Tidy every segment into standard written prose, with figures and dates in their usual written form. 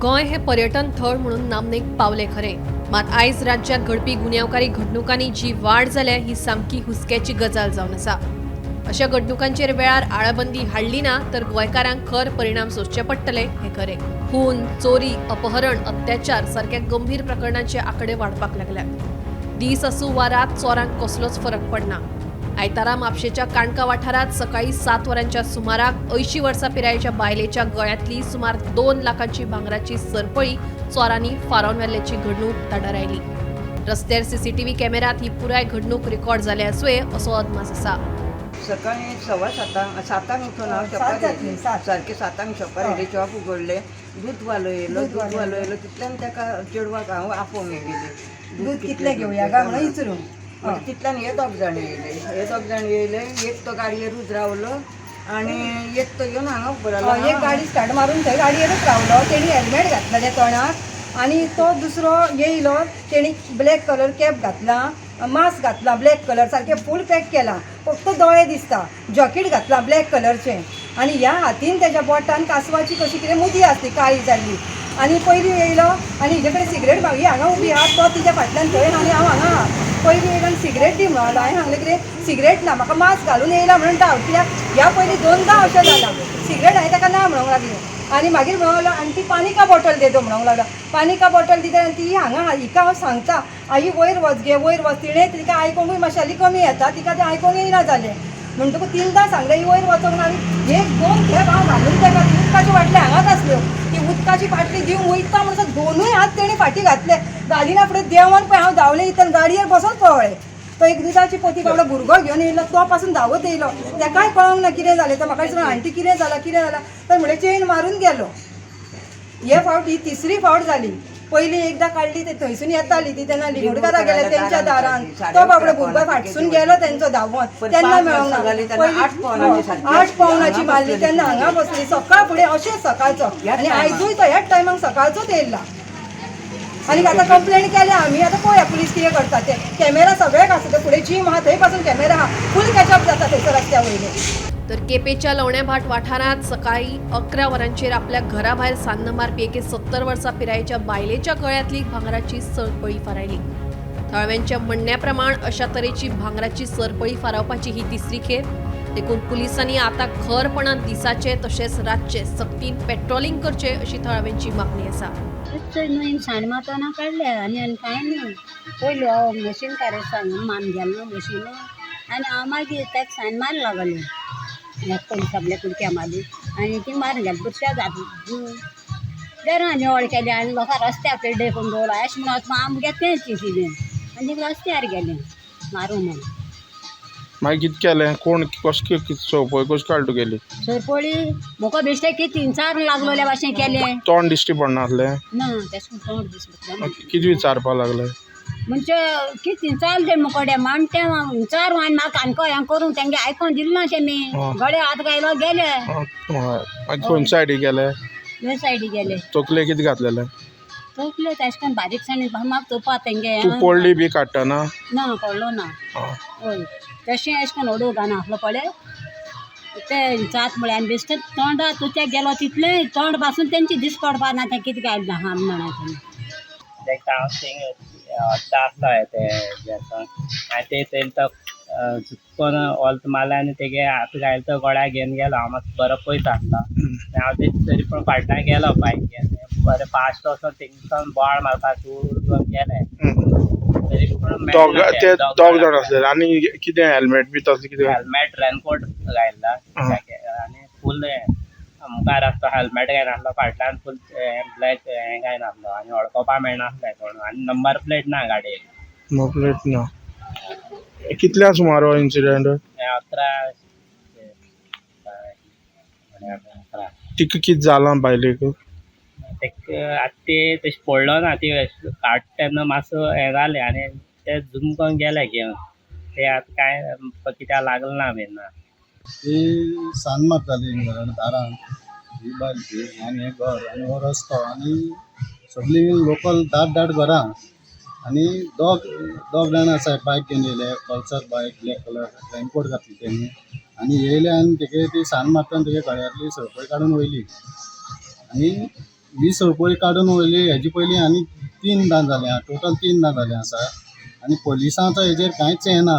गोंय हें पर्यटन थळ म्हणून नामनेक पावलें खरें, मात आयज राज्यांत घडपी गुन्यांवकारी घडणुकांनी जी वाड जाल्या ही सामकी हुस्क्याची गजाल जावन आसा. अशा घडणुकांचेर वेळार आळाबंदी हाडली ना तर गोंयकारांक खर परिणाम सोंसचे पडटले हें खरें. खून, चोरी, अपहरण, अत्याचार सारक्या गंभीर प्रकरणांचे आंकडे वाडपाक लागल्यात. दीस आसूं वा रात चोरांक कसलोच फरक पडना. आयतारा म्हापशेच्या काणका वाठारांत सकाळी 7 वरांच्या सुमाराक 80 वर्सां पिरायेच्या बायलेच्या गळ्यांतली सुमार 2 लाखांची भांगराची सरपळी चोरांनी फारावन व्हेल्ल्याची घडणूक ताडार आयली. रस्त्यार सीसीटीव्ही कॅमेऱ्यांत ही पुराय घडणूक रेकॉर्ड जाल्या आसुये असो अदमास आसा. सकाळी 7:15 सातांक उठून हांव शॉपार येयलें, सारकें 7 शॉपार येयलें, शॉप उगडलें, दूदवालो येयलो, दूदवालो येयलो तितल्यान ताका चेडवाक हांव आपोवंक येयलें, दूद कितलें घेवया काय म्हणून विचरूंक. मागीर तितल्यान हे दोग जाण येयले, हे दोग जाण येयले, एक तो गाडयेरूच रावलो आनी एक तो येवन हांगा उबो रावलो. एक गाडी स्टार्ट मारून थंय गाडयेरूच रावलो, तेणी हेल्मेट घातलेलें तोंडाक आनी तो दुसरो येयलो, तेणी ब्लॅक कलर कॅप घातला, मास्क घातला ब्लॅक कलर, सारकें फूल पॅक केलां, फक्त दोळे दिसता, जॉकेट घातलां ब्लॅक कलरचें आनी ह्या हातीन तेज्या बोटान कासवाची कशी कितें मुदी आसली काळी जाल्ली. आनी पयलीं येयलो आनी हिजे कडेन सिगरेट मागी, हांगा उबी आहा, तो तिज्या फाटल्यान थंय आनी हांव हांगा आहा. पयलीं येयलो आनी सिगरेट दी म्हणून हांवें सांगलें कितें सिगरेट ना, म्हाका मास्क घालून येयला म्हणून डावट, कित्याक ह्या पयलीं 2दा अशें जालां, सिगरेट हांवें ताका ना म्हणूंक लागलें. आनी मागीर म्हणूंक लागलो आनी ती पानी का बॉटल दे दो म्हणूंक लागलो, पानी का बॉटल दिता आनी ती हांगा हिका हांव सांगता आई वयर वच गे, वयर वच, तिणें तिका आयकोंकूय मातशें हालीं कमी येता, तिका तें आयकोंक येयना जालें, म्हणटकूच 3दां सांगलें ही वयर वचोंक ना. आनी 1-2 खेप हांव घालून ताका ती उदकाची बाटली हांगाच आसल्यो, ती उदकाची बाटली दिवंक वयता म्हणसर 2ूय हात तेणी फाटीं घातले, घालिना फुडें देंवन पळय हांव धांवलें, इतल्यान गाडयेर बसोन पळ्ळें. तो एक दुदाची पोती बाबडो भुरगो घेवन येयलो, तो पासून धांवत येयलो, ताकाय कळोंक ना कितें जालें, तो म्हाका दिसलें आण्टी कितें जालां कितें जालां, तर म्हणलें चेन मारून गेलो. हे फावट ही 3री फावट जाली, पयलीं एकदां काडली ते थंयसून येताली ती तेन्ना लिंगोडकारा गेले तेंच्या दारान, तो बाबडो भुरगो फाटसून गेलो तेंचो धांवत, तेन्ना मेळोंक ना. पयलीं 8 पावणाची मारली तेन्ना हांगा बसली, सकाळ फुडें अशेंच सकाळचो, आनी आयजूय तो ह्याच टायमाक सकाळचोच येयला. आनी आतां कंप्लेन केल्या आमी, आतां पळोवया पुलीस कितें करता ते, कॅमेरा सगळ्याक आसा, ते फुडें जीम आहा थंय पासून कॅमेरा आहा, फूल कॅचअप जाता थंयसर रस्त्या वयले. तर केपेच्या लवण्याभाट वाठारांत सकाळी 11 वरांचेर आपल्या घरा भायर सान्न मारपी एके 70 वर्सां पिरायेच्या बायलेच्या गळ्यांतली भांगराची सरपळी फारायली. थळाव्यांच्या म्हणण्या प्रमाण अशा तरेची भांगराची सरपळी फारावपाची ही 3री खेप, देखून पुलिसांनी आतां खरपणान दिसाचे तशेंच रातचे सक्तीन पेट्रोलिंग करचे अशी थळाव्यांची मागणी आसा. न्हय सांड मारतना काडले आनी आनी कांय न्हय, पयलू हांव मशीन कार्य सांगून मान गेलो मशीन आनी हांव मागीर ताका सायन मार लागलें, पयलीं सगळे कुडक्या मारली आनी ती मारून गेली बुरश्या जाता देरां निवळ केली आनी लोकां रस्त्यार पेड्डे करून दवरला अशें म्हणून आमगे तें चिंतिलें आनी रस्त्यार गेलें मारूं म्हणून. मागीर कितें केलें, कोण कशें सरपळी कशी काडली तुगेली? सरपळी म्हाका बेश्टें कितें 3-4 लागलोल्या भाशेन केलें. तोंड दिश्टी पडनासलें? ना तेशें तोंड दिसलें. कितें विचारपाक लागलें? म्हणजे कितें चाल ते मुकोडे माणटे चार आनी म्हाका कानको हें करूंक तेंगे आयकोन दिलें ना तेमी, गळे हात घायलो गेले. मागीर खंय सायडी गेले? दोन सायडी गेले. तकले कितें घातलेलें? तकले तेशें करून बारीकसाणेन म्हाका चोवपा तेंगे. तूं पडली बी काडटना? ना पडलो ना. हय तशें अशें करून ओडूंक गाना आसलो पळय ते जात म्हळ्यार आनी बेश्टें तोंडा तुच्या गेलो तितलें तोंड पासून तेंची दीस पडपा ना, तें कितें काय ना म्हणा. ताका हांव आसलो ते आनी ते थंय तो चुकोन ओल्त मारले आनी तेगे हात घायलो तो गळ्याक घेवन गेलो. हांव मातसो बरो पयस आसलो, हांव ते तरी पूण फाटल्यान गेलो बायक घेवन, बरें फास्ट वचोन थिंगसून बोवाळ मारपाक सुरू करून गेले. तरी पूण ते दोग जाण आसले आनी कितें हेल्मेट बी तसलें कितें? हेल्मेट रेनकोट घायल्लो आनी फूल मुखार आसता हेल्मेट घायनासलो, फाटल्यान फूल ब्लॅक हें घायनासलो आनी वळखोपा मेळनासलें कोण, आनी नंबर प्लेट ना गाडयेक. नंबर प्लेट ना. कितल्या सुमार हो इन्सिडंट? 11 11. तिका कितें जालां बायलेक? तेका आतां ते तशें पडलो ना, ती काडटा तेन्ना मातसो हें जालें आनी ते झूम करून गेले घेवन, ते आतां कांय कित्याक लागलें ना बीन ना. ती सान्न मारताली घरान दारान ही बायल ती, आनी हें घर आनी हो रस्तो आनी सगळीं लोकल दाट दाट घरां आनी दोग जाण आसा बायक घेवन येयले, Pulsar bike black colour raincoat घातली तेणी आनी येयले आनी तेगे ती सान्न मारतना तेगे गळ्यांतली सरपळी काडून वयली आनी ही संवपळी काडून वयली हेजे पयलीं आनी तीनदां जालें, टोटल तीनदां जालें आसा. आनी पोलिसांचो हेजेर कांयच हें ना.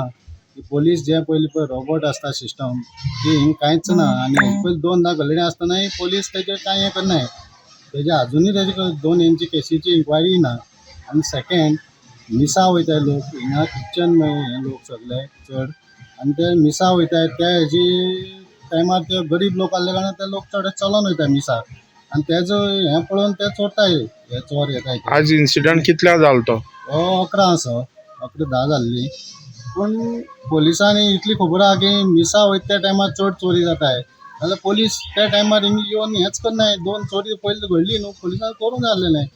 पोलीस जे पयलीं पळय रोबोट आसता सिस्टम ती हिंग कांयच ना. आनी हेजे पयलीं दोनदां घडलेलें आसतनाय पोलीस तेजेर कांय हें करनाय. तेजे आजुनूय तेजे दोन हेंची केसीची इन्क्वायरी ना. आनी सेकेंड मिसा वयताय लोक हिंगा, क्रिश्चन हे लोक सगळे चड, आनी ते मिसा वयताय त्या हेजी टायमार ते गरीब लोक आहले कारणान ते लोक चड चलोन वयता मिसाक, आनी तेजो हें पळोवन ते चोरताय, हे चोर येताय ते. आज इन्सिडंट कितल्या जालो तो? हो 11 आसा, 11:10 जाल्ली. पूण पोलिसांनी इतली खबर आहा की मिसा वयता त्या टायमार चड चोरी जाताय, जाल्यार पोलीस त्या टायमार हिंग येवन हेंच करनाय. दोन चोरी पयलीं घडली न्हू, पोलिसान करूंक जाय आसलेलें,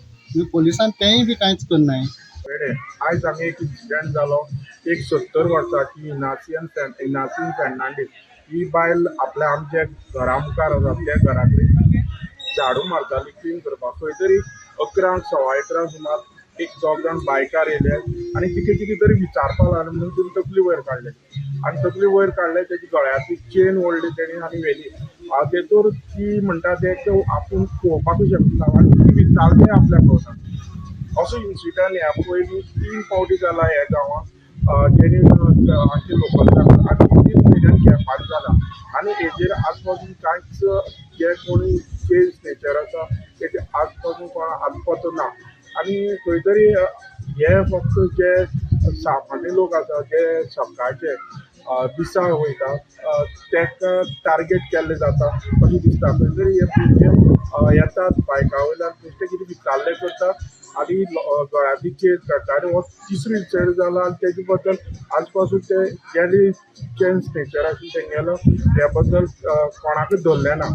पोलिसान तेंय बी कांयच करनाय. पेडे आयज हांगा एक इन्सिडंट जालो. एक 70 वर्साची इनासीन फेर्नांडीस ही बायल आपल्या आमच्या घरा मुखार आसा त्या घरा कडेन झाडू मारताली क्लीन करपाक. खंय तरी 11 11:15 सुमार एक दोग जाण बायकार येयले आनी तिका कितें तरी विचारपाक लागले म्हणून तिणें तकली वयर काडली आनी तकली वयर काडले तेजी गळ्यांतली चेन ओडली तेणी आनी व्हेली. तेतूर ती म्हणटा ते आपूण पळोवपाकूच शकना आनी ती विचारलें आपल्याक कळना. असो इन्सिडंट ह्या पयलीं 3 फावटी जाला ह्या गांवांत, जेणे आमच्या लोकलांक आनी 3 म्हयन्यान खेळपाक जाला. आनी हेजेर आज पासून कांयच जे कोणी चेंज नेचर आसा तेजे आज पासून कोण आजपत ना. आनी खंय तरी हे फक्त जे सामान्य लोक आसा जे सकाळचे दिसा वयता ताका टार्गेट केल्लें जाता अशें दिसता. खंय तरी हे भुरगे येतात बायका वयल्यान बेश्टे कितें विचारलें करता आनी गळ्यांतली चेन काडटा. आनी हो तिसरो इन्सिडंट जाला आनी तेजे बद्दल आज पासून ते जेणे चेन स्नेचर आशिल्ले तेंगेलो त्या बद्दल कोणाकूच धरलें ना.